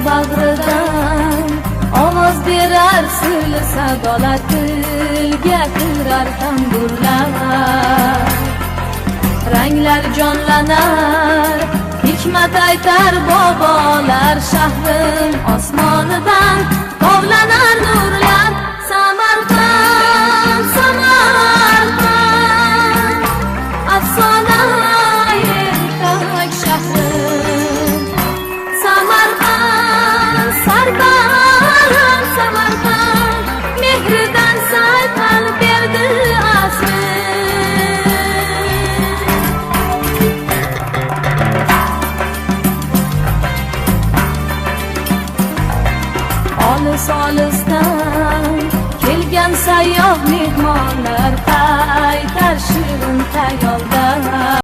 Bag'ridan ovoz berar sirli sadolar, tilga kirar tamburlar. Ranglar jonlanar, hikmat aytar bobolar, shahrim osmonidan tovlanar nurlar.